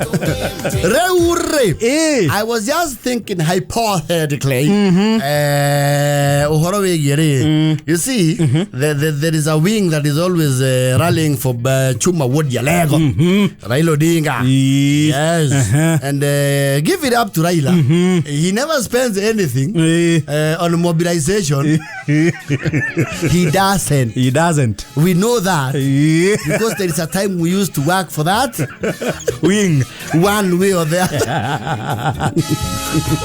Rĩu rĩ, Ĩ. I was just thinking hypothetically, ũhoro wĩgiĩ rĩ, you see, there is a wing that is always rallying for Chuma Wodi Alego, Raila Odinga. Ĩ. Yes. And give it up to Raila. He never spends anything Ĩ. On mobilization. He doesn't. He doesn't. We know that Ĩ. because there is a time we used to work for that Wing. one way or the other.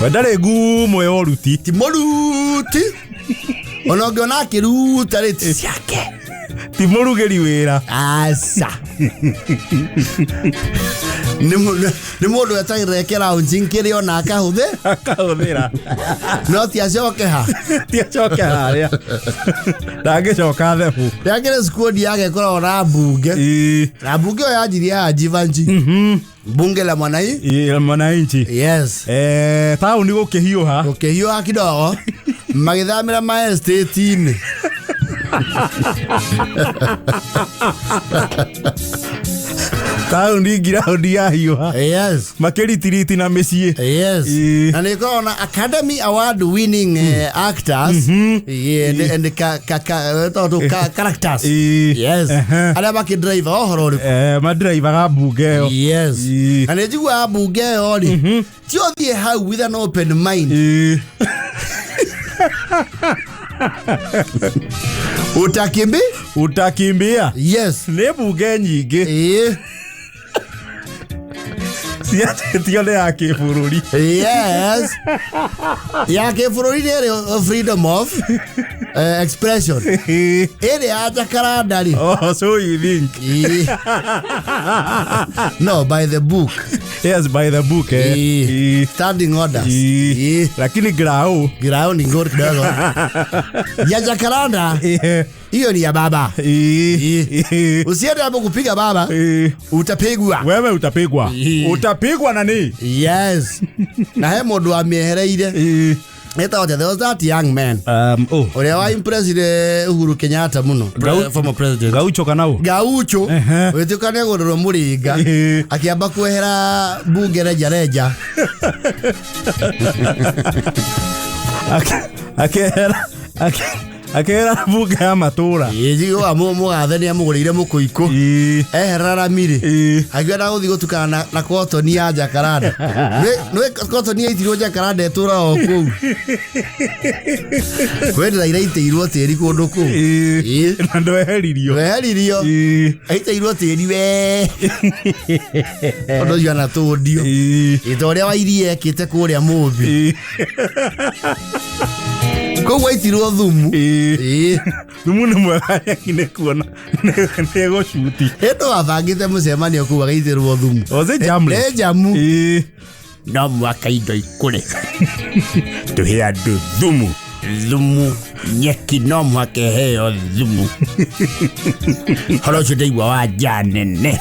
We ndarĩ ngumo ya ũruti. Ti mũruti, ona ũngĩona akĩruta rĩ, ti ciake. Ti mũrugĩri wĩra. Aca, nĩ mũndũ wetagĩrĩra kĩraũnji kĩrĩa ona akahũthĩ Akahũthĩra. No ti acoke ha. Ti acoke harĩa. Ndangĩcoka thebũ. Rĩakĩrĩ squad yake ĩkoragwo na mbunge Ĩ. na mbunge ĩyo yanjirie ya Jivanji, bunge la mwanai Ĩ, mwananchi. Yes. Eh, taũni gũkĩhiũha. Gũkĩhiũha kidogo, magĩthamĩra ma estate-inĩ. Taũni ngiraũndi yahiũha. Yes. Makĩritiriti na mĩciĩ. Yes. Ĩ. Na nĩ ĩkoragwo na Academy Award winning actors, yeah, and ka characters. Ĩ. Yes. Ehe. Arĩa makĩdrive ũhoro ũrĩkũ. Eh, madiraivaga mbunge ĩyo. Yes. Ĩ. Na nĩ njiguaga mbunge ĩyo rĩ, ti ũthiĩ hau with an open mind. Ĩ. Utakimbi? Utakimbia. Yes. Nĩ mbunge nyingĩ Ĩ. ciatĩtio nĩ ya kĩbũrũri. Yes. Ya kĩbũrũri nĩ ĩrĩ freedom of expression. Ĩrĩ ya Jacaranda rĩ. Oh, so you think. Ĩ. No, by the book. Yes, by the book, eh. Ĩ. Ĩ. Standing orders. Ĩ. Ĩ. Lakini grau. Ground ngori kidogo. Ya Jacaranda hiyo ni ya baba. Ĩ. Usiende hapo kupiga baba, Ĩ. utapigwa. Wewe utapigwa. Ĩ. Utapigwa nani? Yes. Na he mũndũ wamĩehereire. Ĩ. Etagwo atĩa? There was that young man Oh. ũrĩa wa impressire Uhuru Kenyatta mũno, former president. Gaucho kanau. Gaucho. Ehe. Wĩtuĩka nĩ agũrĩrwo mũrĩnga, Ĩ. akĩamba kwehera mbunge reja reja. Akehera akehera mbunge ya matũra. Njiguaga mũgathe nĩ amũgũrĩire mũkũikũ. Ĩ. Eherera ramiri. Ĩ. Akienda gũthiĩ gũtukana na kotoni ya Jacaranda. Nĩ kotoni yaitirwo Jacaranda ĩtũraga o kũu. Kwĩ ndĩra iraitĩirwo tĩri kũndũ kũu. Ĩ. Ĩ. Na ndweheririo. Weheririo. Ĩ. Aitĩirwo tĩri we ũndũ ũcio anatũndio. Ĩ. Ĩ ta ũrĩa wairia ekĩte kũrĩa mũmbi. Ĩ. Koguo aitirwo thumu. Ĩ. Ĩ. Thumu nĩ mwega nyeki nĩ kuona nĩ gũcuti. Hĩndĩ wabangĩte mũcemanio kũu agaitĩrwo thumu. Was it jamless? Nĩ jamu. Ĩ. No mwaka indo ikũre. Tũhe andũ thumu. Thumu, nyeki no mwaka ĩheo thumu. Horo ũcio ndaigua wa nja nene.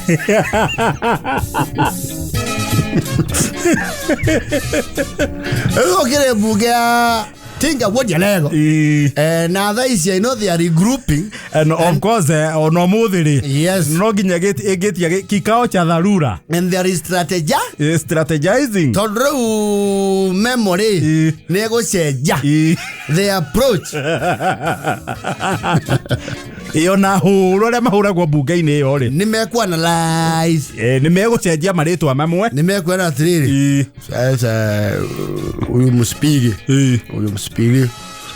Rĩu ũkĩrĩ mbunge ya Tinga Wodi Alego. Ĩ. Na thaa ici I know they are regrouping. And of course, ona ũmũthĩ rĩ, Yes. no nginya ĩngĩtia kikao cha dharura. And there is strategy. Ĩ, strategizing. Tondũ rĩu memory Ĩ. nĩ ĩgũcenjia Ĩ. the approach. Ĩ, ona hũrwo arĩa mahũragwo mbunge-inĩ ĩyo rĩ, Nĩ mekuanalyze. Eh, nĩ megũcenjia marĩtwa mamwe. Nĩ mekuona atĩrĩrĩ, Ĩ. sasa huyu msipige, Ĩ. huyu msipige.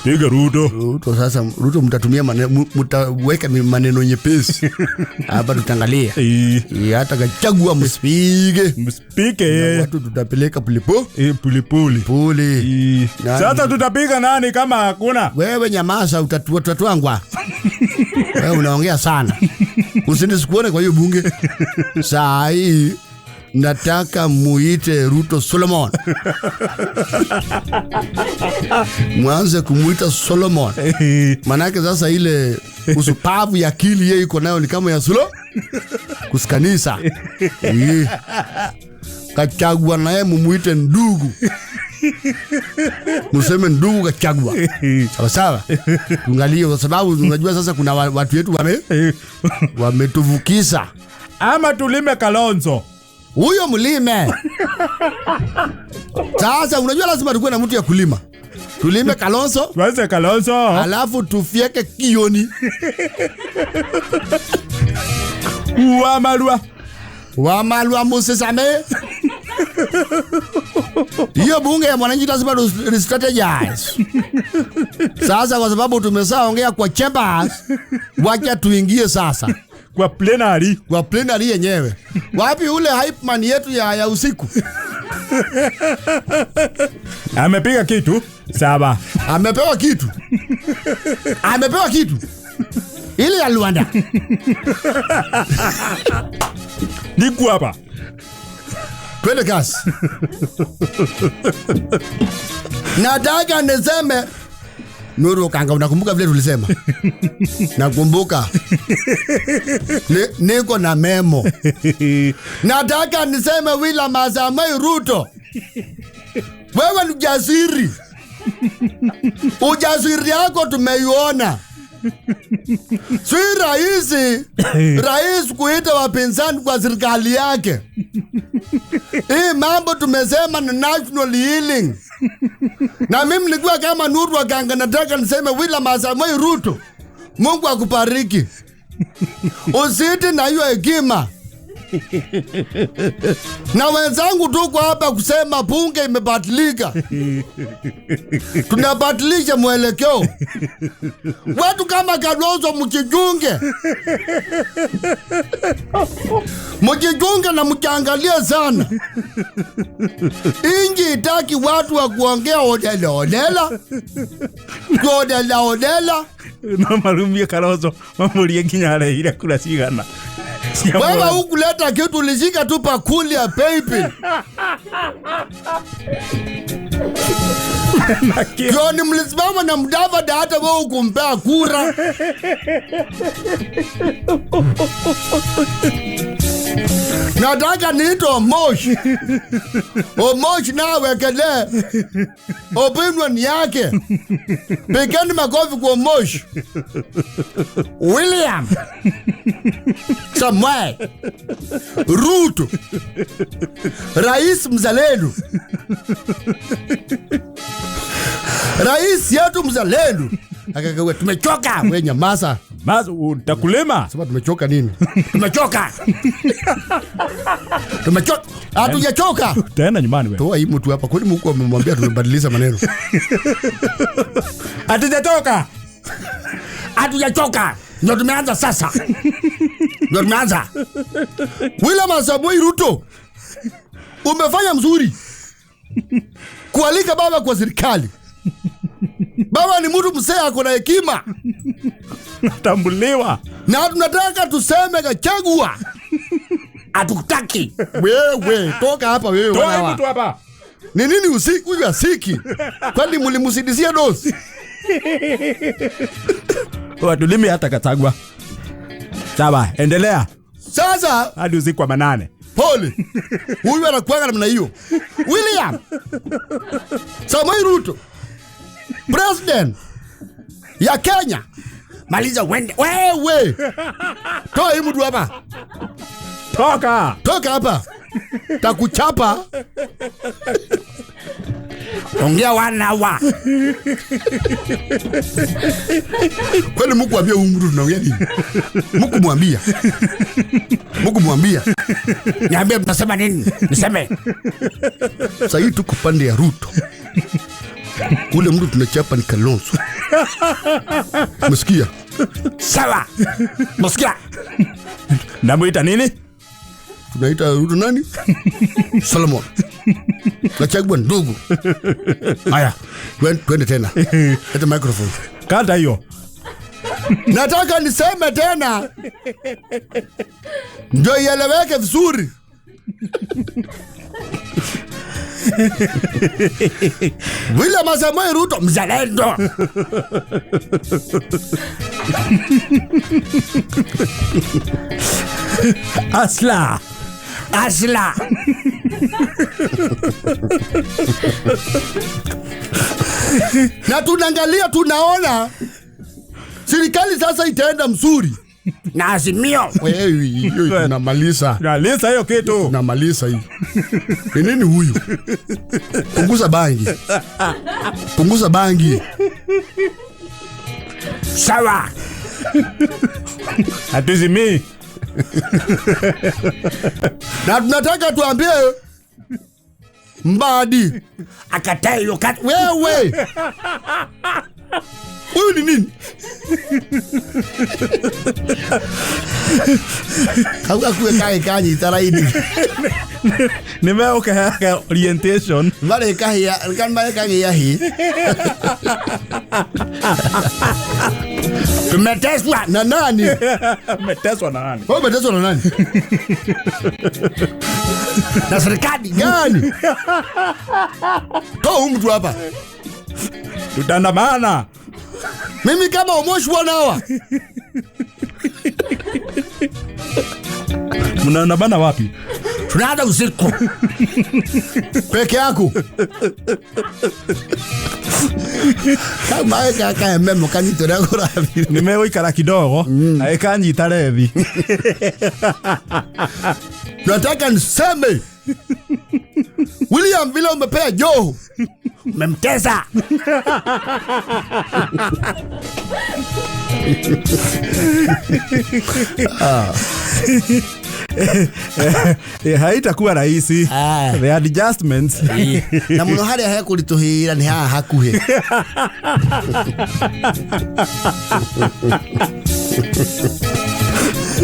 Piga Ruto. Ruto, sasa Ruto mtatumia maneno, mtaweka maneno nyepesi hapa, tutaangalia. Ĩ. Ĩ, hata Gachagua msipige. Msipike. Watu tutapeleka pulipo Ĩ, pulipuli. puli. Ĩ. Nani? Sasa tutapiga nani kama hakuna? Wewe nyamaza, utatwangwa. Wewe unaongea sana, usinisikuone kwa hiyo bunge. Saa hii nataka muite Ruto Solomon, mwanze kumuita Solomon, manake sasa ile usupavu ya akili yeye iko nayo ni kama ya Sulo kusikanisa. Ii. Kachagua naye mumuite ndugu, museme ndugu Gachagua, sawa sawa, tuangalie, kwa sababu unajua sasa kuna watu wetu wametuvukisa. Ama tulime Kalonzo. Huyo mlime. Sasa unajua lazima tukuwe na mtu ya kulima. Tulime Kalonzo, Tuanze Kalonzo. Alafu tufieke Kioni. Wamalwa. Wamalwa musisame. Hiyo bunge ya mwananchi lazima tu strategize. Sasa kwa sababu tumeshaongea kwa chambers, wacha tuingie sasa kwa plenary. Kwa plenary yenyewe. Wapi ule hype man yetu ya usiku? Amepiga kitu saba. Amepewa kitu. Amepewa kitu. Ile ya Luanda. Niko hapa. Twende kasi. Nataka niseme Nuru Kanga, unakumbuka vile tulisema? Nakumbuka. Niko na memo. Nataka niseme William Samoei Ruto, wewe ni jasiri. Ujasiri yako tumeiona. Si rahisi rais kuita wapinzani kwa serikali yake. Hii mambo tumesema ni national healing. Na mimi nilikuwa kama Nuru Kanga, nataka niseme William Samoei Ruto, Mungu akubariki. Usiti na hiyo hekima. Na wenzangu tuko hapa kusema bunge imebadilika. Tunabadilisha mwelekeo. Watu kama Kalonzo mjijunge. Mjijunge na mkiangalia sana. Inji itaki watu wa kuongea odela odela. Odela odela. No marumie Kalonzo mamurie nginya arehire kura cigana. Wewe hukuleta kitu, ulishika tu pakuli ya PayPal. Joni mlisimama na Mudavadi, hata wewe hukumpea kura. Nataka niite Omosh. Omosh na awekelee opinion yake. Pigeni makofi kwa Omosh. William Samoei Ruto, rais mzalendo, rais yetu mzalendo. Akakawe tumechoka. Wewe nyamaza. Maza utakulima. Sema tumechoka nini? Tumechoka. Tumechoka. Hatujachoka. Tena nyumbani wewe. Toa hii mtu hapa. Kwani mko amemwambia tumebadilisha maneno? Hatujachoka. Hatujachoka. Ndio tumeanza sasa. Ndio tumeanza. William Samoei Ruto, umefanya mzuri kualika baba kwa serikali. Baba ni mtu mzee, ako na hekima. Natambuliwa. Na tunataka tuseme Gachagua hatukutaki. Wewe toka hapa wewe. Toa mtu hapa. Ni nini usiku huyu asiki? Kwani mlimsidizia dosi? Watulimi hata Gachagua. Sawa, endelea. Sasa hadi usiku wa manane. Pole. Huyu anakuanga namna hiyo. William Samoei Ruto, president ya Kenya. Maliza wende. Wewe. Toa hii mtu hapa. Toka. Toka hapa. Takuchapa. Ongea wanawa. Kwani Mungu ambia huyu mtu tunaongea nini? Mungu mwambia. Mungu mwambia. Niambie mtasema nini? Niseme. Sasa hii tuko pande ya Ruto. Ule mtu tunachapa ni Kalonzo. Msikia? Sawa. Msikia? Namuita nini? Tunaita Ruto nani? Solomon. Nachagua ndugu. Haya, twende tena. Leta microphone. Kata hiyo. Nataka niseme tena ndio ieleweke vizuri. William Samoei Ruto mzalendo. Asla. Asla. Na tunaangalia tunaona serikali sasa itaenda mzuri. Na Azimio. Wewe, hiyo tunamaliza. Tunalisa hiyo kitu. Tunamaliza hii. Ni nini huyu? Punguza bangi. Punguza bangi. Sawa. Hatuzimii. Na tunataka tuambie Mbadi akatae hiyo kati. Wewe. Huyu ni nini? Kau gakue kaĩ kanyita raini. Nĩ megũkĩheaga orientation. Marĩ kahĩa, marĩ kagĩa hi. Tumeteswa na nani? Umeteswa na nani? Wewe umeteswa na nani? Na serikali gani? Toa huyu mtu hapa. Tutaandamana. Mimi kama Omosh bwana hawa. Mnaandamana wapi? Tunaanza usiku. Peke yako. Kama kaka memo kanyitå kũrathire. Nĩ megũikara kidogo agĩkanyita rethi. Nataka niseme William, vile umepea Joho umemtesa. Haitakuwa rahisi. The adjustments. Na muno haria hekũritũhĩra nĩ haha hakuhĩ.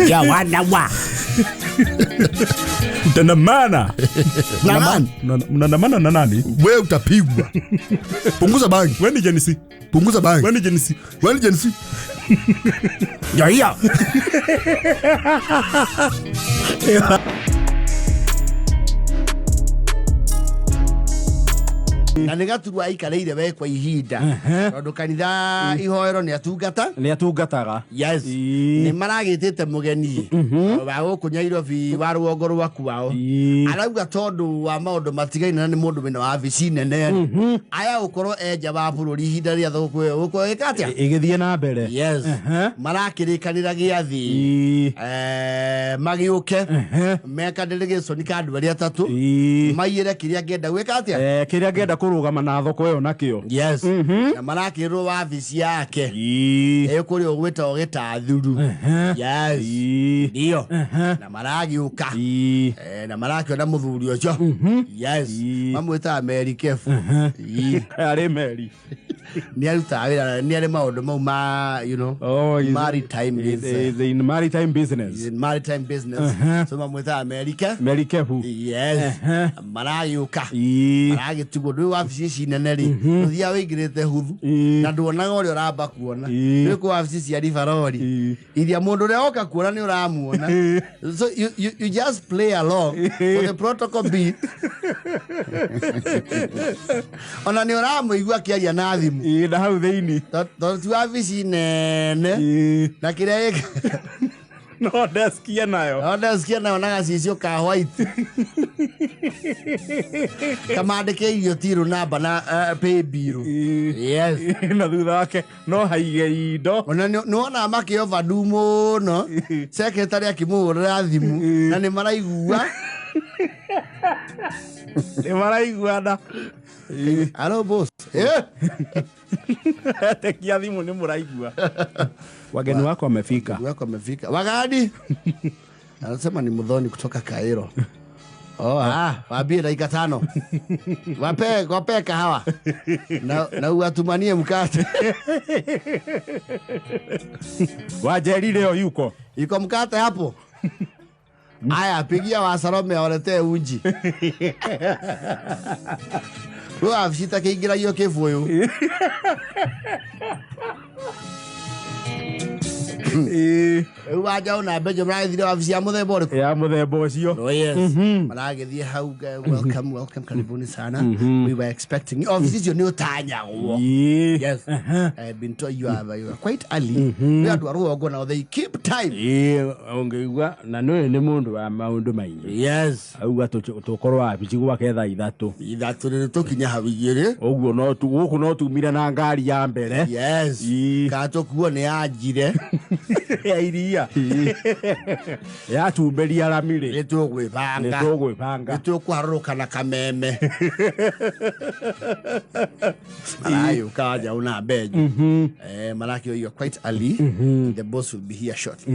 Ya wana wa. Mtaandamana. Na nani? Mnaandamana na nani? Wewe utapigwa. Punguza bangi. Wewe ni Gen Z. Punguza bangi. Wewe ni Gen Z. Wewe ni Gen Z. Ya hiyo. Na nĩ gaturwa aikarĩire we kwa ihinda tondũ kanitha ihoero nĩ atungata. Nĩ atungataga. Yes. Nĩ maragĩtĩte mũgeni wa gũkũ Nairobi wa rũgongo rwa kwao. Arauga tondũ wa maũndũ matigaine na nĩ mũndũ wĩna wabici nene aya gũkorwo enja wa bũrũri ihinda rĩa thũkũ ĩyo gũkorwo ĩka atĩa? Ĩgĩthiĩ na mbere. Yes. Marakĩrĩkanĩra gĩathĩ magĩũke meka delegation ka andũ arĩa atatũ maiyĩre kĩrĩa ngenda gwĩka atĩa? Kĩrĩa ngenda kũrũgama na thoko ĩyo nakĩo. Yes. Na marakĩrwo wabici yake ĩkũrĩa ũgwĩtagwo Gĩtathuru. Yes. Ndio. Na maragĩũka na marakĩona mũthuri ũcio. Yes. Mamwĩtaga Mary Kefu. Arĩ Mary. Nĩ arutaga wĩra, nĩ arĩ maũndũ mau ma, you know, maritime is in maritime business. Is in maritime business. So mamwĩtaga Mary Kefu. Mary Kefu. Yes. Maragĩũka. Maragĩtigwo ndũĩ wabici ici nene rĩ ũthiaga wĩingĩrĩte huthu na nduonaga ũrĩa ũramba kuona. Nĩ kũ wabici cia Rivarori iria mũndũ ũrĩa oka kuona nĩ ũramuona. So you just play along for the protocol beat. Ona nĩ ũramũigua akĩaria na thimũ. Na hau thĩinĩ. Tondũ ti wabici nene na kĩrĩa no ndasikia nayo. No ndasikia nayo na gacicio ka white. Kamandĩke irio tirũ namba na pay bill. Yes. Na thutha wake no haige indo. Ona nĩ wonaga makĩoverdue mũno. Secretary akĩmũhũrĩra thimũ na nĩ maraigua. Nĩ maraiguana. Hello boss. Tekia thimũ nĩ mũraigua. Wageni wako wamefika. Wageni wako wamefika. Wagani? Anasema ni Muthoni kutoka Cairo. Oh, waambie dakika 5. Wape kahawa. Na uatumanie mkate. Wajeri leo yuko. Yuko mkate hapo. Aya, pigia wa Salome awaletee uji. Rĩu wabici ta kĩingĩragio kĩbũyũ. Rĩu Wanjaũ na Mbenjo maragĩthire wabici ya mũthemba ũrĩkũ? Ya mũthemba ũcio. Oh, yes. Maragĩthiĩ hau, welcome, welcome, karibuni sana. We were expecting you. Wabici icio nĩ ũtanyagwo. Yes. I've been told you are quite early. Nĩ andũ a rũgongo nao they keep time. Ũngĩigua na nĩ nĩ mũndũ wa maũndũ maingĩ. Yes. Auga tũkorwo wabici gwake thaa ithatũ. Ithatũ rĩrĩ tũkinya hau igĩrĩ. Ũguo no gũkũ no tumire na ngari ya mbere. Yes. Kana tũkuo nĩ anjire. Ya iria yatumberia rami rĩ, nä tå gwä nĩ banga, tũgwĩbanga. nä tå kå harå ka na kameme marayå ka njaå na mbenju. Marakĩoiga quite early, the boss will be here shortly.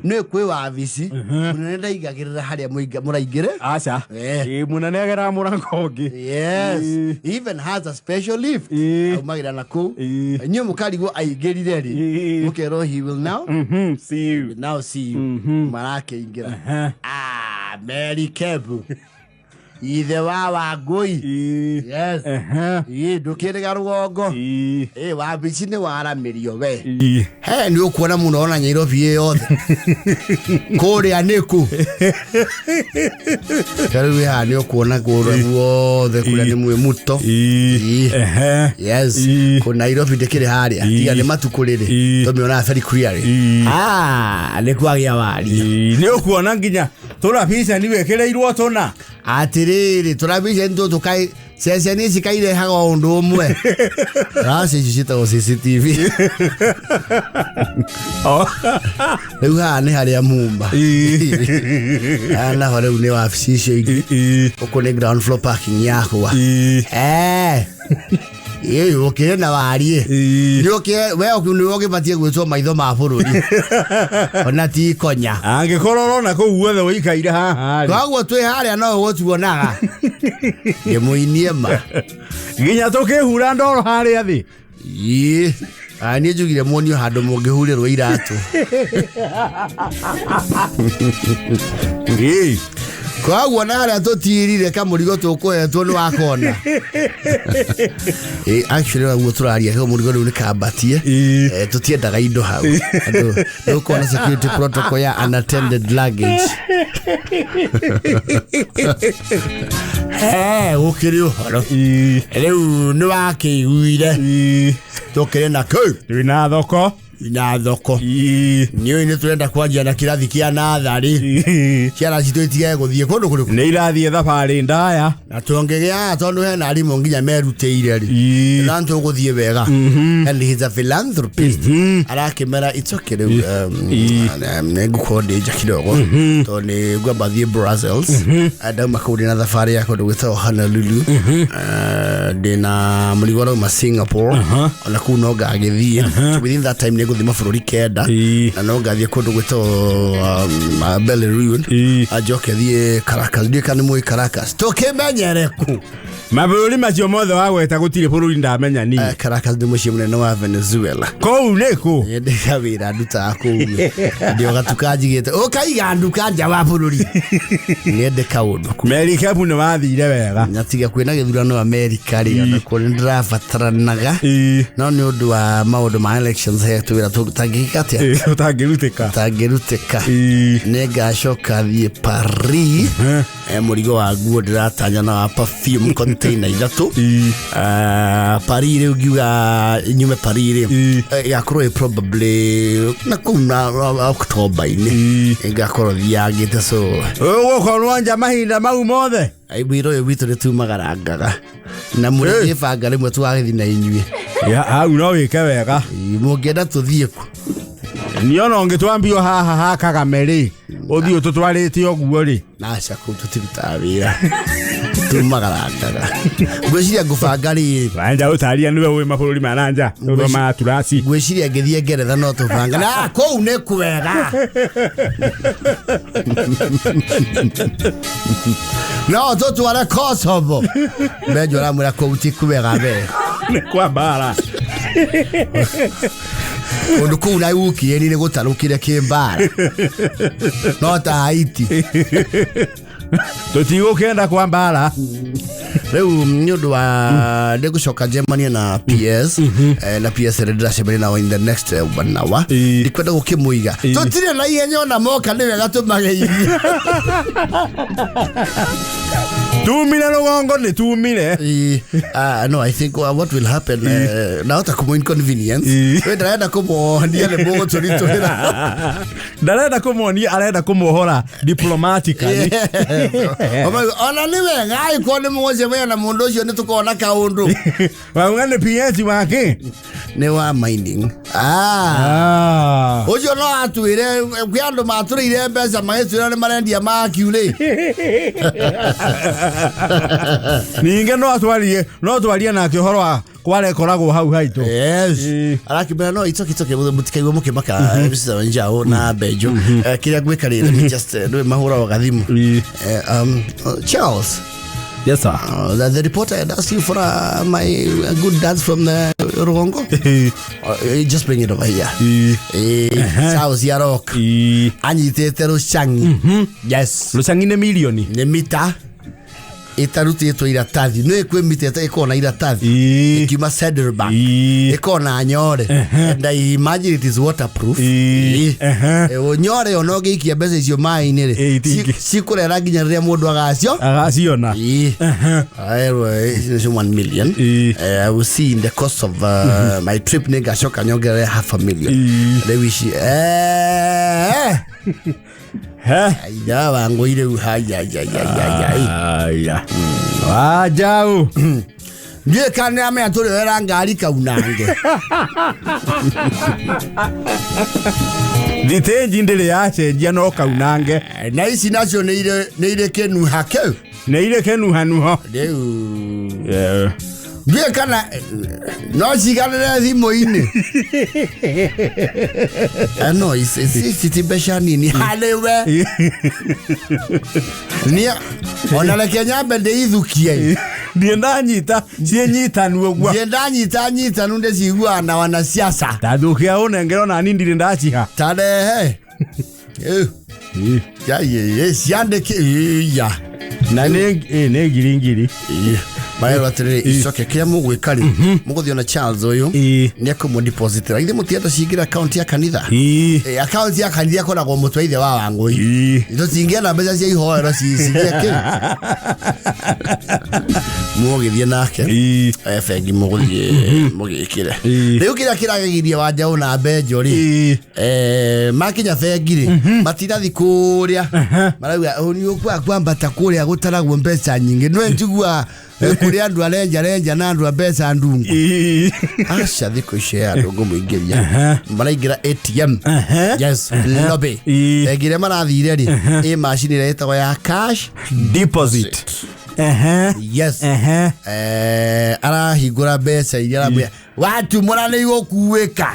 Nä kwä wabici mũnene ndaigagä rä ra harä a mũraingä re. Aca. Eh. Ĩ, mũnene ageraga mũrango ũngĩ. Yes. Ĩ. He even has a special lift. Ĩ. Aumagĩra na kũu. Ĩ. Inyuĩ mũkarigwo aingĩrire rĩ. Ĩ. Mũkerwo he will now See you. will now see you. Marakĩingĩra. Ah, Mary Kebu. Ithe wa Wangũi. Ĩ. Yes. Ĩ, ndũkĩrĩga rũgongo. Ĩ. Ĩ, wabici nĩ waramĩrio we. Ĩ. He nĩ ũkuona mũno ona Nyairobi ĩ yothe. Kũrĩa nĩkũ? Rĩu wĩ haha nĩ ũkuona kũrĩa guothe kũrĩa nĩ mwĩ muto. Ĩ. Ĩ. Ehe. Yes. Ĩ. Kũ Nairobi ndĩkĩrĩ harĩa. Ĩ. Tiga nĩ matukũ rĩrĩ. Ĩ. Tũmĩonaga very clearly. Ĩ. Ah, nĩ kwagĩa waria. Ĩ, nĩ ũkuona nginya tũrabicani wĩkĩrĩirwo tũna. Atĩrĩrĩ, tũrabica nĩ tũtũ kai ceceni ici kairehaga o ũndũ ũmwe. Raci ici ciĩtagwo CCTV. Oh. Rĩu haha nĩ harĩa mumba. Ĩ. Haha naho rĩu nĩ wabici icio ingĩ. Ĩ. Gũkũ nĩ ground floor parking yakwa. Ĩ. Eh. Ĩ, ũkĩrĩ na wariĩ. Ĩ. Nĩ ũkĩ we nĩ ũgĩbatie gwĩtwo maitho ma bũrũri. Ona ti konya. Angĩkorwo ũrona kũu guothe ũikaire haha rĩ, Koguo twĩ harĩa no ũgũtuonaga. Ngĩmũinie ma. Nginya tũkĩhura ndoro harĩa thĩ. Ĩ. Ah, niĩ njugire muonio handũ mũngĩhurĩrwo iratũ. Ĩ. Koguo na harĩa tũtirire kamũrigo tũkũhetwo nĩ wakona. Ĩ, actually ũguo tũraria kamũrigo rĩu nĩ kambatie. Ĩ. Tũtiendaga indo hau. Andũ nĩ ũkuona security protocol ya unattended luggage. Eh, gũkĩrĩ ũhoro. Ĩ. Rĩu nĩ wakĩiguire. Ĩ. Tũkĩrĩ na kũ? Twĩna thoko. Na thoko. Ĩ. Nĩũĩ nĩ tũrenda kwanjia na kĩrathi kĩa natharĩ. Ĩ. Ciana citũ itigage gũthiĩ kũndũ kũrĩkũ. Nĩ irathiĩ thabarĩ ndaya. Na tũngĩgĩa tondũ hena arimũ nginya merutĩire rĩ. Ĩ. Na tũgũthiĩ wega. And he's a philanthropist. Arakĩmera it's okay rĩu. Ĩ. Nĩ ngũkorwo ndĩ nja kidogo. Tondũ nĩ ngwamba thiĩ Brussels. Ndauma kũu ndĩ na thabarĩ ya kũndũ gwĩtagwo Honolulu. Ndĩna mũrigo ũrauma Singapore. Ona kũu no ngagĩthiĩ. So within that time nĩ ngũthiĩ mabũrũri 9. Ĩ. Na no ngathiĩ kũndũ gwĩtagwo Belarus. Ĩ. Anjoke thiĩ Caracas. Ndiũĩ kana nĩ mũĩ Caracas. Tũkĩmenyere kũ? Mabũrũri macio mothe wagweta gũtirĩ bũrũri ndamenya niĩ. Caracas nĩ mũciĩ mũnene wa Venezuela. Kũu nĩ kũ? Ndĩga wĩra ndutaga kũu ndĩ gatuka njigĩte ũkaiga nduka nja wa bũrũri ng'ende kaũndũ Merikabu nĩ wathire wega. Na tiga kwĩna gĩthurano Amerika rĩ, ona kuo nĩ ndĩrabataranaga, Ĩ. no nĩ ũndũ wa maũndũ ma elections he tũwĩra tũtangĩka atĩa. Ĩ, ũtangĩrutĩka. Tangĩrutĩka. Ĩ. Nĩ ngacoka thiĩ Paris. Mũrigo wa nguo ndĩratanya na wa perfume container 3. Ĩ. Ah, Paris rĩu ngiuga nyume Paris rĩ, Ĩ. Ĩgakorwo ĩ probably na kũu na October-inĩ. Ĩ. Ngakorwo thiangĩte so Ũgũkorwo nja mahinda mau mothe. Wĩra ũyũ witũ nĩ tumagarangaga na mũrĩgĩbanga rĩmwe tũgagĩthiĩ na inyuĩ. Ya, hau no wĩke wega. Ĩ, mũngĩenda tũthiĩ kũ? Niĩ ona ũngĩtwambio haha ha Kagame rĩ, ũthiĩ ũtũtwarĩte ũguo rĩ. Naca, kũu tũtirutaga wĩra, tumagarangaga. Ngwĩciria ngũbanga rĩrĩ. Wanja ũtaria nĩwe ũĩ mabũrũri ma na nja ũthomaga turasi. Ngwĩciria ngĩthiĩ Ngeretha no tũbanga na kũu nĩ kwega, no tũtware Kosovo. Benjo aramwĩra kũu ti kwega we. Nĩ kwa mbara. Kũndũ kũu na Ukraine nĩ gũtarũkire kĩmbara no ta Haiti. Tũtigũkĩenda kwa mbara. Rĩu nĩ ũndũ wa nĩ ngũcoka Germany na PS, na PS rĩ ndĩracemania nao in the next one hour. Ĩ. Ndikwenda gũkĩmũiga. Ĩ. Tũtirĩ na ihenya, ona moka nĩ wega tũmageithie. Tumire rũgongo nĩ tumire. No, I think what will happen, nahota kũmũ inconvenience. Ĩ. We ndarenda kũmonia nĩ mũgũtũritũhĩra. Ndarenda kũmonia, arenda kũmohora diplomatically. Ona nĩ wega angĩkorwo nĩ mũgũcemania na mũndũ ũcio nĩ tũkona kaũndũ. Wauga nĩ PS wake. Nĩ wa mining. Ah. Ah. Ũcio no atwĩre kwĩ andũ matũrĩire mbeca magĩtwĩra nĩ marendia makiurĩ. Ningĩ no twarie nake ũhoro wa kwara ĩkoragwo hau haitũ. Yes. Ĩĩ. Arakĩmbĩra no it's okay, mũtikaigua mũkĩmaka Mr. Njau na Benjo. Kĩrĩa ngwĩka rĩ, let me just nĩ mahũraga gathimũ. Ĩĩ. Charles, Yes, sir. The reporter had asked you for my good dance from the Rugongo. Just bring it over here. Ĩĩ. Charles Yaroka Ĩĩ. anyitĩte rũcang'i. Yes. Rũcang'i nĩ mirioni. Nĩ mita ĩtarutĩtwo iratathi, nĩ kwĩ mita ĩkoragwo na iratathi Ĩĩ. ĩkiuma Central Bank, Ĩĩ. ĩkoragwo na nyore, and I imagine it is waterproof. Ĩĩ. Ĩĩ. Nyore ona ũngĩikia mbeca icio maĩ-inĩ rĩ, Ĩĩ, itingĩ. cikũrera nginya rĩrĩa mũndũ agacio. Agaciona. Ĩĩ. Aerwo icio 1 million. Ĩĩ. I will see in the course of my trip, nĩngacoka nyongerere half a million. Ĩĩ. Rĩu ici He. Aitha wangũi rĩu hayayayayay. Aya. Wanjau. Ndiũĩ kana nĩamenya tũrĩoera ngari kaunange. Thitĩnji ndĩrĩ yacenjia no kaunange. Na ici nacio nĩ irĩ kĩnuha kĩu. Nĩ irĩ kĩnuhanuho. Rĩu ndiũĩ kana no ciganĩre thimũ-inĩ. No ici ti mbeca nini harĩ we. Niĩ ona reke nyambe ndĩithukie. Ndiĩ ndanyita ciĩnyitanu ũguo. Ndiĩ ndanyita nyitanu ndĩciguaga na wanasiasa. Ndathũkia ũnengere ona ni ndirĩ ndaciha. Tarehe. Ya ye ciandĩke ya. Na nĩ ngiri ngiri. Marerwo atĩrĩrĩ, icoke kĩrĩa mũgwĩka rĩ, mũgũthiĩ na Charles ũyũ, nĩ ekũmũdepositĩra. Ithe mũtienda cingĩre akaunti ya kanitha. Akaunti ya kanitha ĩkoragwo mũtwe ithe wa Wangũi. Tũtingĩenda mbeca cia ihoero cigĩe kĩ mũgĩthiĩ nake bengi mũgũthiĩ mũgĩkĩre. Rĩu kĩrĩa kĩragegirie Wanjaũ na Benjo rĩ, makinya bengi rĩ, matirathi kũrĩa marauga nĩ ũkua kwambata kũrĩa gũtaragwo mbeca nyingĩ, nĩ njigua kũrĩ andũ arenja renja na andũ a mbeca ndungu. Aca, thikũ ici andũ ngũmũingĩria maraingĩra ATM, yes, lobby. Bengi ĩrĩa marathire rĩ, ĩ macini ĩrĩa ĩtagwo ya cash deposit. Yes. Arahingũra mbeca iria aramwĩra watumũra nĩ igũkuĩka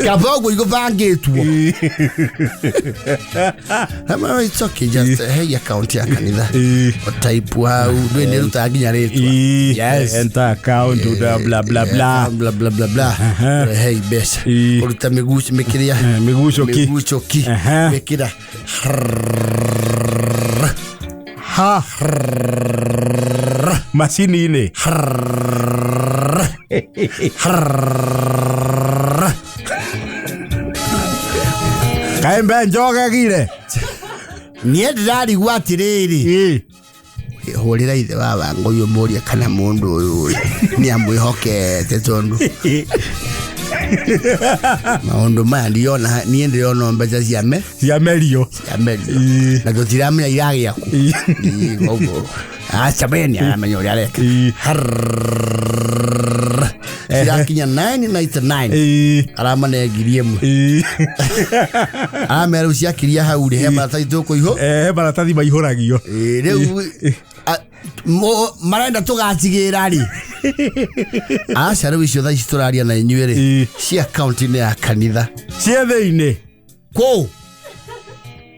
kaba ũguo igũbangĩtwo. Hamwe, it's okay, just hey, account ya kanitha, type hau ndũĩ nĩ rutaga nginya rĩtwa. Yes. Enter account, bla bla bla bla. Bla bla bla bla. Hey, mbeca ũruta mĩguci mĩkĩria. Mĩgucũki. Mĩgucũki. Mĩkĩra. Ha macini-inĩ. Kaĩ mbe njogegire. Niĩ ndĩrarigwo atĩrĩrĩ, hũrĩra ithe wa Wangũi ũmũrie kana mũndũ ũyũ nĩ amwĩhokete, tondũ maũndũ maya ndiona, niĩ ndĩrona mbeca cia me cia merio. Cia merio. Na tũtiramenya iragĩa kũ. Koguo aca we nĩ aramenya ũrĩa areka. Cirakinya 999, aramane 1,000. Aramera rĩu ciakiria hau rĩ, he maratathi tũkũihũ. He maratathi maihũragio. Ĩĩ, rĩu marenda tũgacigĩra rĩ, aca rĩu icio thaa ici tũraria na inyuĩ rĩ, cia akaunti-inĩ ya kanitha. Ciĩ thĩinĩ kũ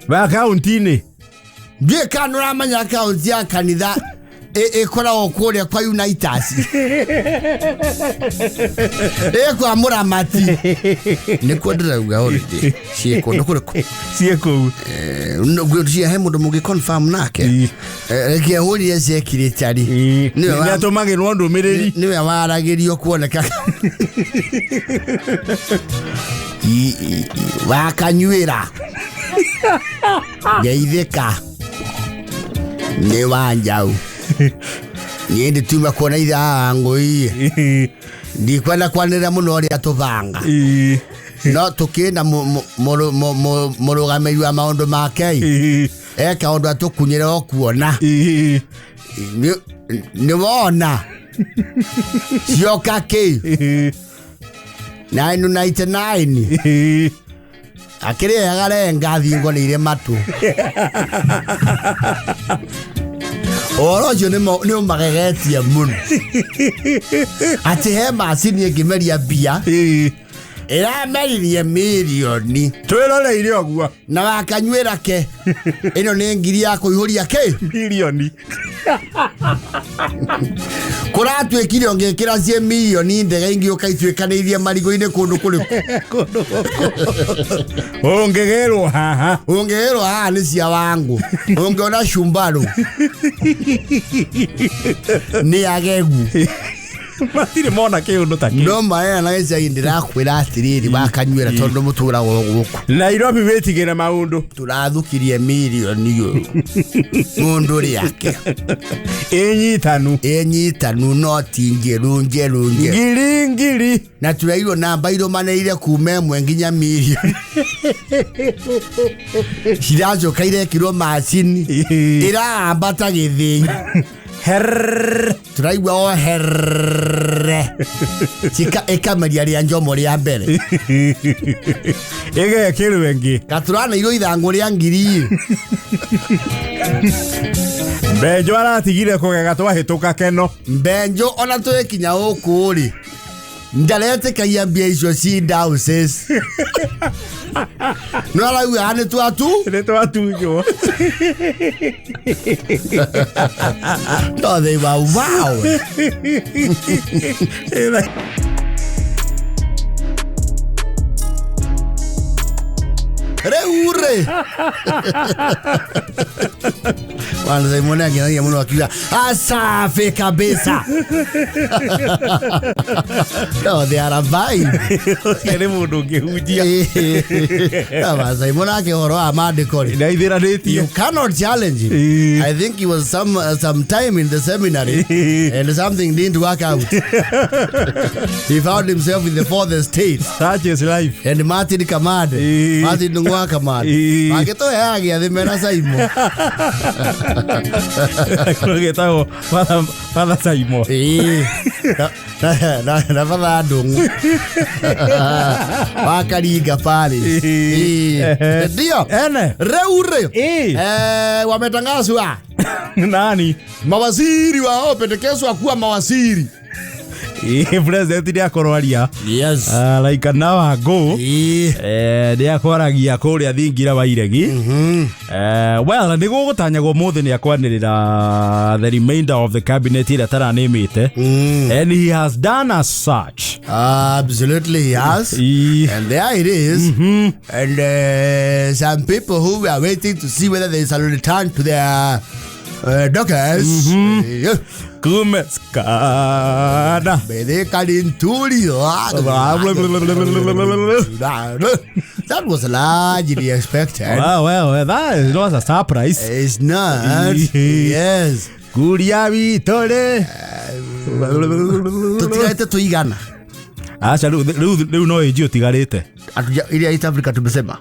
wa akaunti-inĩ. Ndiũĩ kana nĩũramenya akaunti ya kanitha ĩkoragwo kũrĩa kwa Unitas, ĩ kwa mũramati, nĩkuo ndĩrauga already ciĩ kũndũ kũrĩkũ. Ciĩ kũu. Cia he mũndũ mũngĩ confirm nake. Reke hũrire secretary. Nĩwe Nĩ atũmagĩrwo ndũmĩrĩri. Nĩwe waragĩrio kuoneka wakanyuĩra ngeithĩka nĩ Wanjau. Niĩ ndĩtuma kuona ithe ngũi, ndikwenda kwanĩrĩra mũno ũrĩa tũbanga, no tũkĩna mũrũgamĩrĩri wa maũndũ make eka ũndũ atũkunyĩre o kuona. Nĩ wona Cioka kä 999 akĩrĩaga renga thingo nĩ irĩ matũ. Ũhoro ũcio nĩ ũmagegetie mũno atĩ he macini ĩngĩmeria mbia ĩrameririe mirioni. Twĩroreire ũguo. Na wakanyuĩra ke ĩno nĩ ngiri ya kũihũria kĩ Milioni. Kũratuĩkire ũngĩkĩra ciĩ mirioni ndege ingĩũka ituĩkanĩirie marigũ-inĩ kũndũ kũrĩkũ. Ũngĩgĩrwo haha. Ũngĩgĩrwo haha nĩ cia wangu, ũngĩona cumbarũ nĩ agegu. Matirĩ mona kĩũndũ ta kĩu. No maena na gĩcagi ndĩrakwĩra atĩrĩrĩ wakanyuĩra tondũ mũtũraga gũkũ. Nairobi wĩtigĩre maũndũ. Tũrathũkirie mirioni ũyũ mũndũ rĩake. Ĩnyitanu. Ĩnyitanu noti njerũ njerũ njerũ. Ngiri ngiri. Na tũrairwo namba irũmanĩrĩire kuma ĩmwe nginya mirioni ciracoka irekirwo macini ĩraambata gĩthĩi. Herrrr. Tũraigua o herre cika ĩkameria rĩa njomo rĩa mbere. Ĩgekĩrwo ĩngĩ. Gatũraneirwo ithangũ rĩa ngiri. Mbenjo aratigire kũgega twahĩtũka keno. Mbenjo ona twĩkinya gũkũ rĩ ndaretĩkagia mbia icio ci houses no arauga nĩ twatu. Nĩ twatunywo. No they were wow. Rĩu rĩ kwanza Simon akĩnagia mũno akiuga asafi kabisa. No they are a vibe. Ũcio nĩ mũndũ ũngĩhunjia. No Simon ake ũhoro wa maandĩko rĩ Nĩaithĩranĩtie. You cannot challenge him. I think he was some time in the seminary and something didn't work out. He found himself in the fourth estate. Such is life. And Martin Kamande, Martin Ndung'u Kamande, magĩtũheaga gĩathĩ mena Simon. Gĩtagwo Father Simon. Ĩĩ. Na Father Ndung'u wa Karinga Parish. Ĩĩ. Ndio. Ene. Rĩu rĩ wametangazwa Nani? Mawaziri waopendekezwa kuwa mawaziri. President nĩ akorwo aria. Yes. Like an hour ago. Ĩĩ. Nĩ akwaragia kũrĩa thingira wa iregi. Well, nĩ gũgũtanyagwo mũthĩ nĩ akwanĩrĩra the remainder of the cabinet ĩrĩa taranĩmĩte. And he has done as such. Absolutely, he has. And there it is. And some people who were waiting to see whether they shall return to their dockers. Kumeskana. That was largely expected. Well, that was a surprise. It's not. Yes. Kuria witore. Tutigarĩte tuigana. Aca rĩu no ĩnji ũtigarĩte. Ile East Africa tumesema.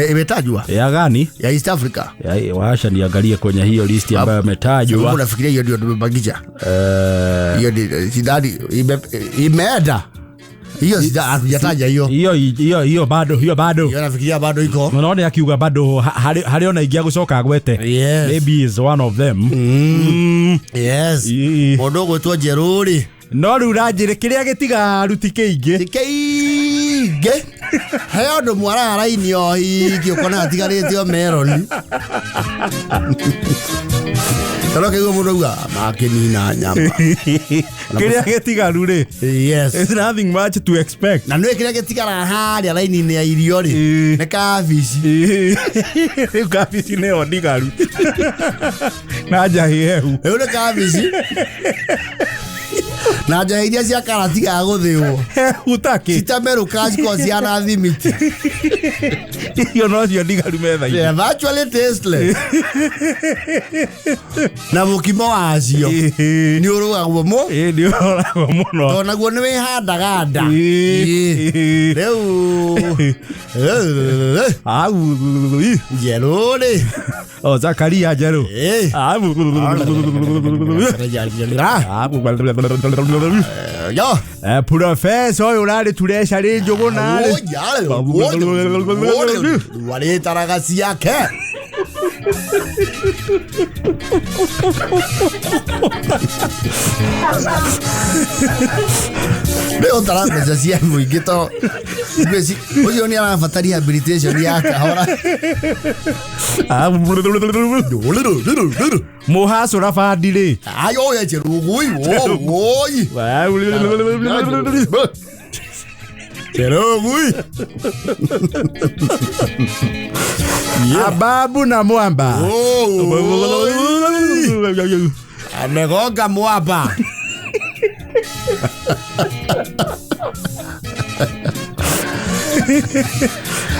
Imetajwa. Ya gani? Ya East Africa. Wacha niangalie kwenye hiyo list ambayo imetajwa. Unafikiria hiyo ndio tumebakiza? Hiyo sidhani imeenda. Hiyo hatujataja hiyo. Hiyo bado, hiyo bado. Hiyo nafikiria bado iko. Unaona akiuga bado harĩ ona ingĩ agũcoka agwete. Yes. Maybe is one of them. Yes. Mũndũ ũgwĩtwo Njerũ rĩ. No rĩu ranjĩre kĩrĩa gĩtigaru ti kĩingĩ. Ti kĩingĩ. He ũndũ mwaraga raini o hiki ũkona hatigarĩte o meroni. Tondũ kĩguo mũndũ auga makĩnina nyama. Kĩrĩa gĩtigaru rĩ. Yes. It's nothing much to expect. Na nĩũĩ kĩrĩa gĩtigaraga harĩa raini-inĩ ya irio rĩ. Nĩ kabici. Rĩu kabici nĩyo ndigaru. Na njahĩ hehu. Rĩu nĩ kabici. Na njahĩ iria cia karati ga gũthĩo. Hehu ta kĩ? Citamerũkaga cikoragwo cihana thimiti. Icio nocio ndigaru metha-inĩ. They are virtually tasteless. Na mũkimo wacio nĩ ũrugagwo mũ. Nĩ ũrugagwo mũno. Tondũ naguo nĩ wĩhandaga nda. Rĩu. Au. Njerũ rĩ. O Zakaria Njerũ. Eh. Ah, Ah, yo. Profesa ũyũ ũrarĩ treasury Njũgũna rĩ. Warĩtaraga ciake. Rĩu ũtara mbeca cia mũingĩ to ũcio nĩ arabata rehabilitation ya kahora. Mũhacũra bandi rĩ. Ayo ya cherugui woi. Cherugui. Ababu na Mwamba. Amegonga mwamba.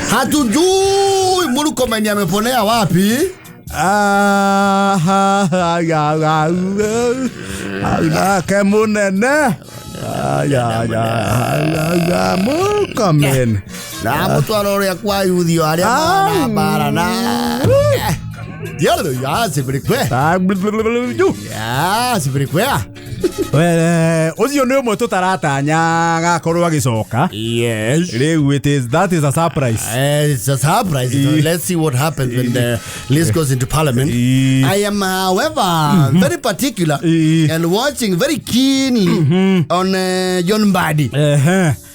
Hatujui Murkomen ameponea wapi. Nake mũnene. Murkomen. Na mũtwaro ũrĩa kwa yuthi arĩa marana mbara na Ũcio nĩ ũmwe tũtaratanya gakorwo agĩcoka. Yes. Rĩu it is that is a surprise. It's a surprise. So let's see what happens when the list goes into parliament. I am, however, very particular and watching very keenly on John Mbadi.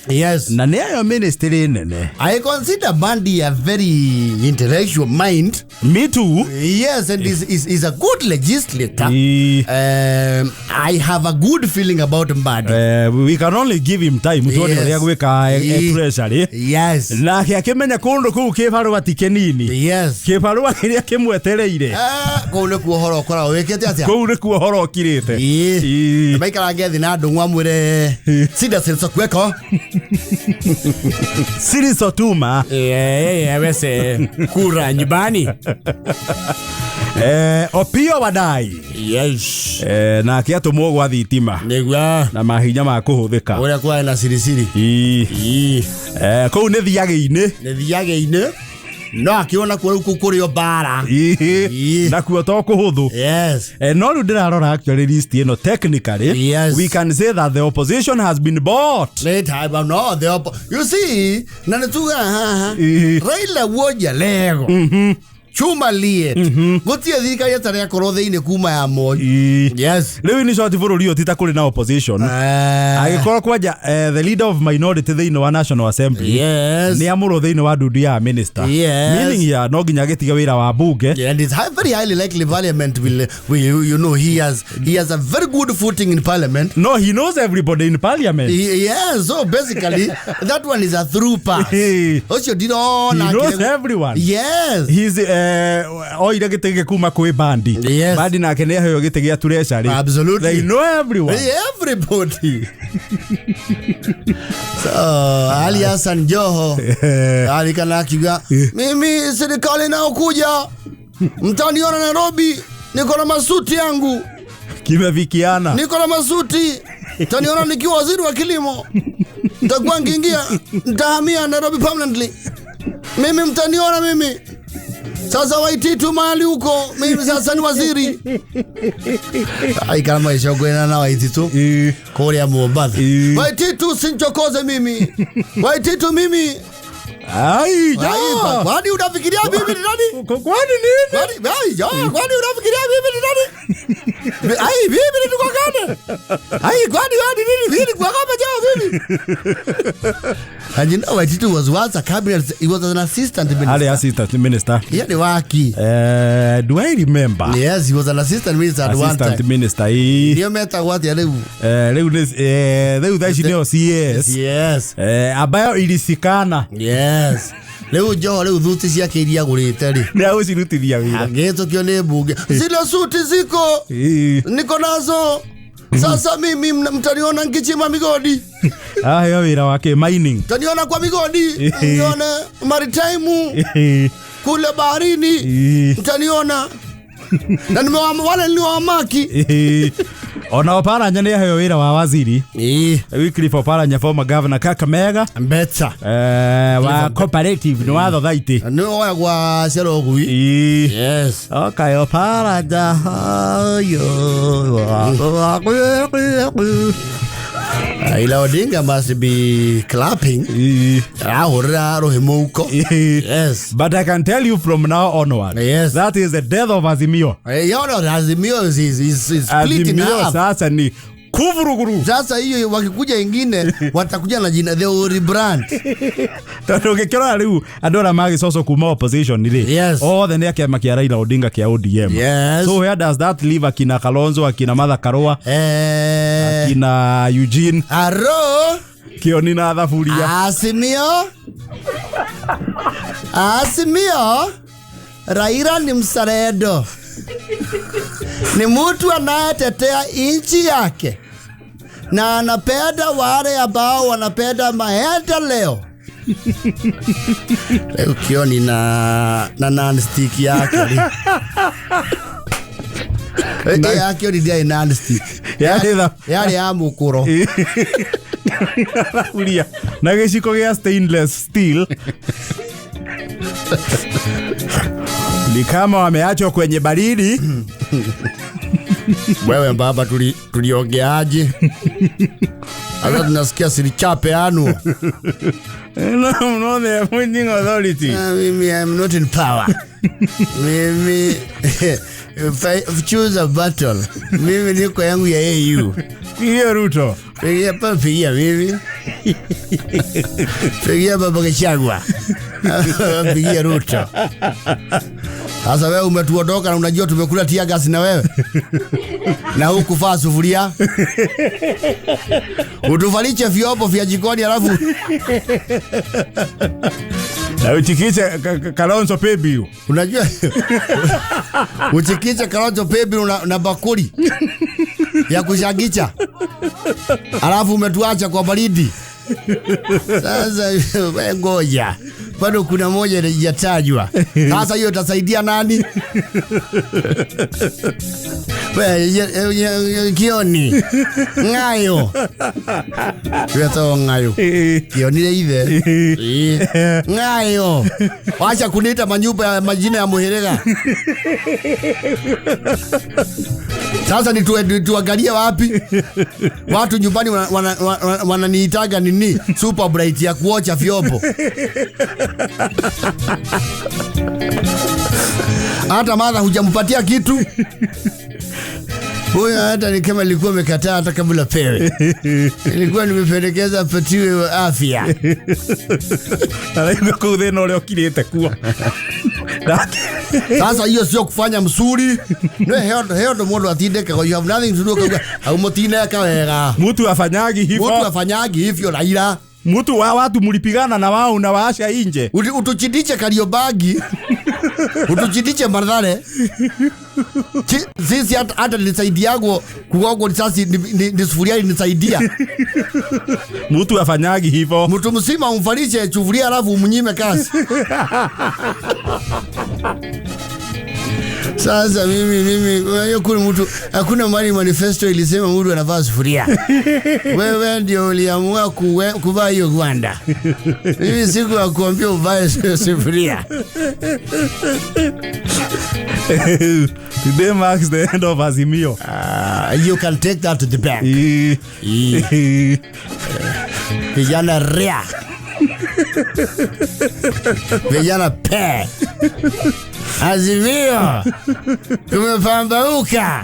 Yes. Na nĩ ayo ministry nene. I consider Mbadi a very intellectual mind. Me too. Yes, and is a good legislator. I have a good feeling about Mbadi. We can only give him time. Tuone ũrĩa gwĩka treasury. Yes. Nake akĩmenya kũndũ kũu kĩbarũa ti kĩnini. Yes. Kĩbarũa kĩrĩa kĩmwetereire. Kũu nĩkuo ũhoro ũkoragwo wĩkĩte atĩa? Kũu nĩkuo ũhoro ũkirĩte. Maikarange thĩ na Ndung'u amwĩre sida zilizokuweko. Zilizotuma. Wese kura nyumbani. Opiyo Wandayi. Yes. Nake atũmwo gwa thitima. Nĩguo. Na mahinya ma kũhũthĩka. Ũrĩa kwarĩ na cirisiri. Kũu nĩ thiagĩ-inĩ. Nĩ thiagĩ-inĩ. No akĩona kuo rĩu kũrĩ o mbara. Nakuo to kũhũthũ. Yes. No rĩu ndĩrarora actually list ĩno technically. Yes. We can say that the opposition has been bought. Later, but no, the you see, na nĩtuga haha. Raila woja lego. Chuma liet. Gũtirĩ thirikari ĩtarĩ yakorwo thĩinĩ kuma ya Moi. Yes. Rĩu nĩ short bũrũri ũyũ ti ta kũrĩ na opposition. Agĩkorwo kwanja the leader of minority thĩinĩ wa National Assembly. Yes. Nĩ amũrwo thĩinĩ wa ndundu ya minister. Yes. Meaning ya no nginya agĩtige wĩra wa bunge. Yeah, and it's very highly likely parliament will you know he has a very good footing in parliament. No, he knows everybody in parliament. Yeah, so basically that one is a through pass. Ũcio ndirona. He knows everyone. Yes. He's oire gĩtĩ gĩkĩ kuma kwĩ Bandi. Yes. Bandi nake nĩ aheo gĩtĩ gĩa treasury. Absolutely. They know everyone. Everybody. So, Ali Hassan Joho alikana akiuga mimi serikali inayokuja mtaniona Nairobi niko na masuti yangu. Kimevikiana. Niko na masuti. Mtaniona nikiwa waziri wa kilimo. Nitakuwa nkiingia nitahamia Nairobi permanently. Mimi mtaniona mimi. Sasa Waititu mahali huko, mimi sasa ni waziri. Ai kama ishokwena na Waititu kũrĩa Mombasa. Waititu sinchokoze mimi. Waititu mimi. Ai, ja. Kwani unafikiria mimi ni nani? Kwani nini? Kwani ai, ja, kwani unafikiria mimi ni nani? Ai, mimi ni tuko gani? Ai, kwani wewe ni nini? Mimi kwa kama jao mimi. And you know, Waititu was once a cabinet, he was an assistant minister. Ali assistant minister. Yeah, ni waki. Do I remember? Yes, he was an assistant minister at one time. Assistant minister. Ndio meta what ya leo. Leo ni leo thaici nĩyo CS. Yes. Ambayo ilisikana. Yes. Leo Joho leo thuti ciake iria agũrĩte rĩ. Nĩ agũcirutithia wĩra. Angĩtũkio nĩ mbunge. Zile suti ziko. Niko nazo. Sasa mimi mtaniona nkichimba migodi. Hiyo wĩra wake mining. Mtaniona kwa migodi, mnione maritime kule baharini. Mtaniona. Na wale niliowamaki. Ona Oparanya nĩ aheo wĩra wa waziri. Ĩĩ. Wycliffe Oparanya, former governor Kakamega, Mbeca. Wa cooperative nĩ wa thothaitĩ. Nĩ oyagwa Serogui. Ĩĩ. Yes. Okay, Oparanya. Raila Odinga must be clapping. Ĩĩ. Arahũrĩra rũhĩ mũhuko. Ĩĩ. Yes. But I can tell you from now onward, Yes. that is the death of Azimio. Yono Azimio is split in Azimio half. sasa ni kuvuruguru. Sasa hiyo wakikuja ingine watakuja na jina, they will rebrand. Tondũ ũngĩkĩrora rĩu andũ arĩa magĩcoco kuma opposition rĩ, Yes. othe nĩ a kĩama kĩa Raila Odinga kĩa ODM. Yes. So where does that leave akina Kalonzo, akina Martha Karua, akina Eugene Aro Kioni na Thaburia? Azimio, Azimio, Raila ni mzalendo, ni mtu anayetetea nchi yake na anapenda wale ambao wanapenda maendeleo. Leo Kioni na non-stick yake. Ya Kioni ndiarĩ non-stick. Yarĩ Yarĩ ya mũkũro. Thaburia na gĩciko gĩa stainless steel ni kama wameachwa kwenye baridi. Wewe baba, tuliongeaje? Sasa tunasikia sirichape anu. No, no, the appointing authority. Ah, mimi I'm not in power. Mimi if I choose a battle, mimi niko yangu ya AU. Pigia Ruto. Pigia pa pigia mimi. Pigia baba Gachagua. Pigia Ruto. Sasa wewe umetuondoka na unajua tumekula tear gas na wewe. Na hukuvaa sufuria. Utuvalishe vyombo vya jikoni alafu Na uchikiche Kalonzo pay. Unajua uchikiche Kalonzo pay na bakuli ya kushagicha, alafu umetuacha kwa baridi. Sasa wewe ngoja, bado kuna moja haijatajwa. Sasa hiyo itasaidia nani? We, Kioni Ng'ayo, wetagwo Ng'ayo. Kioni nĩ ithe. Ĩĩ. Ng'ayo, wacha kuniita manyumba ya majina ya muhĩrĩga. Sasa ni tuangalie wapi watu nyumbani wananiitaga nini, super bright ya kuocha vyombo. Hata madha hujampatia kitu huyo, hata ni kama nilikuwa nimekataa hata kabla pewe, nilikuwa nimependekeza apatiwe afya. Araigua kũu thĩna ũrĩa ũkirĩte kuo. Sasa hiyo sio kufanya msuri. No heo ndo mundu atindeke, you have nothing to do, kauga au mutineka wega. Mtu afanyagi Mtu hivyo. afanyagi hivyo Raila. Mtu wa watu mlipigana na wao unawaasha nje. Utuchitiche Kariobangi, utuchitiche Mathare. Sisi hata nilisaidiagwo kugongwo risasi ni sufuria ilinisaidia. Mtu afanyagi hivyo. Mtu mzima umvalishe sufuria alafu umnyime kazi. Sasa mimi unajua kuna mtu, hakuna mahali manifesto ilisema mtu anavaa sufuria. Wewe ndio uliamua kuvaa hiyo gwanda. Mimi siku ya kuambia uvae sufuria. Today marks the end of Azimio. You can take that to the bank. Vijana ria. Vijana pe. Azimio. Tumepambauka.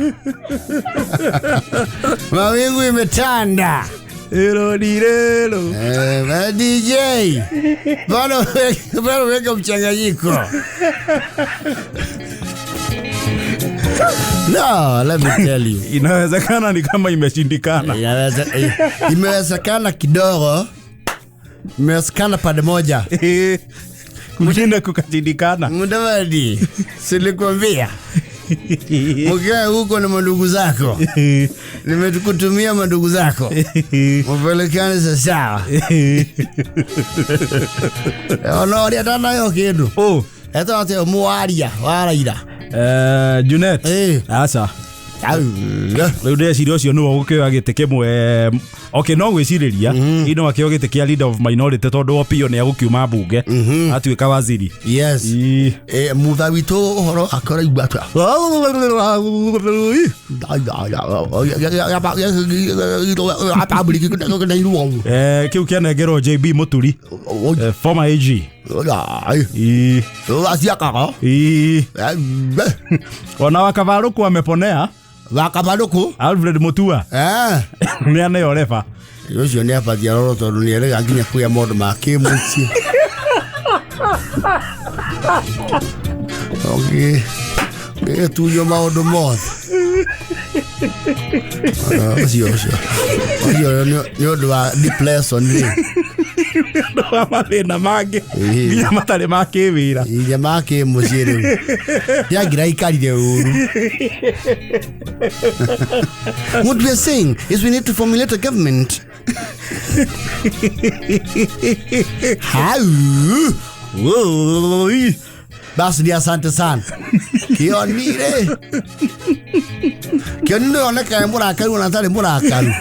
Mawingu imetanda. Ero. DJ. Bado weka mchanganyiko. No, let me tell you. Inawezekana ni kama imeshindikana. Imewezekana kidogo. Imewezekana pande moja. Kushinda kukashindikana. Mudavadi, silikwambia. Mkae huko na mandugu zako. Nimekutumia mandugu zako. Mpelekane sawa. Ono ria ndanayo kindu. Oh. Etwa ati muaria wa Raila. Junet. Eh. Aca. Rĩu ndĩreciria ũcio nĩwe ũgũkĩoya gĩtĩ kĩmwe. Okay, no gwĩcirĩria ino akĩoya gĩtĩ kĩa leader of minority tondũ Opiyo nĩ agũkiuma mbunge atuĩka waziri. Yes. Ii. Mutha witũ ũhoro akora igua atĩa? Kĩu kĩanengerwo JB Mũturi, former AG. Ii. Aciakaga. Ii. Ona Wakavarũkũ ameponea. Wakavarũkũ. Alfred Mutua nĩ aneo reba. Ũcio nĩ abatie arorwo tondũ nĩ erega nginya kũgĩa maũndũ ma kĩmũciĩ. Ũngĩtunywo maũndũ mothe. Ũcio ũcio ũcio nĩ ũndũ wa depression rĩ. Ũndũ wa mathĩna mangĩ Ĩĩ. nginya matarĩ ma kĩwĩra. Inya ma kĩmũciĩ rĩu ndiangira ikarire ũru. What we are saying is we need to formulate a government. How? Oi. Basi ni asante sana. Kionire. Kionire oneka murakaru ona atarĩ mũrakaru.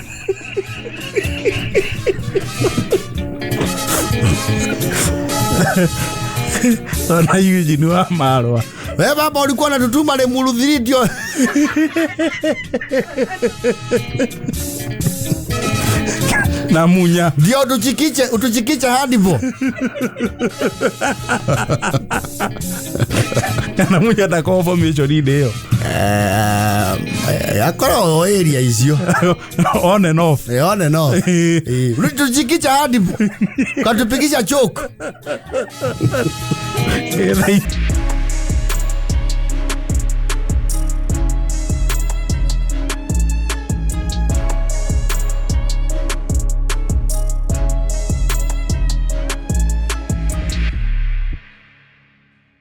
Ona Eugene wa Marwa. We baba ulikuwa unatutuma Limuru ndio. Na Munya. Ndio utuchikiche hadi bo. Na Munya ndakorwo formation-inĩ ĩyo. Akorwo area icio. On and off. On and off. Ulituchikicha hadi bo. Katupigisha choke. Thank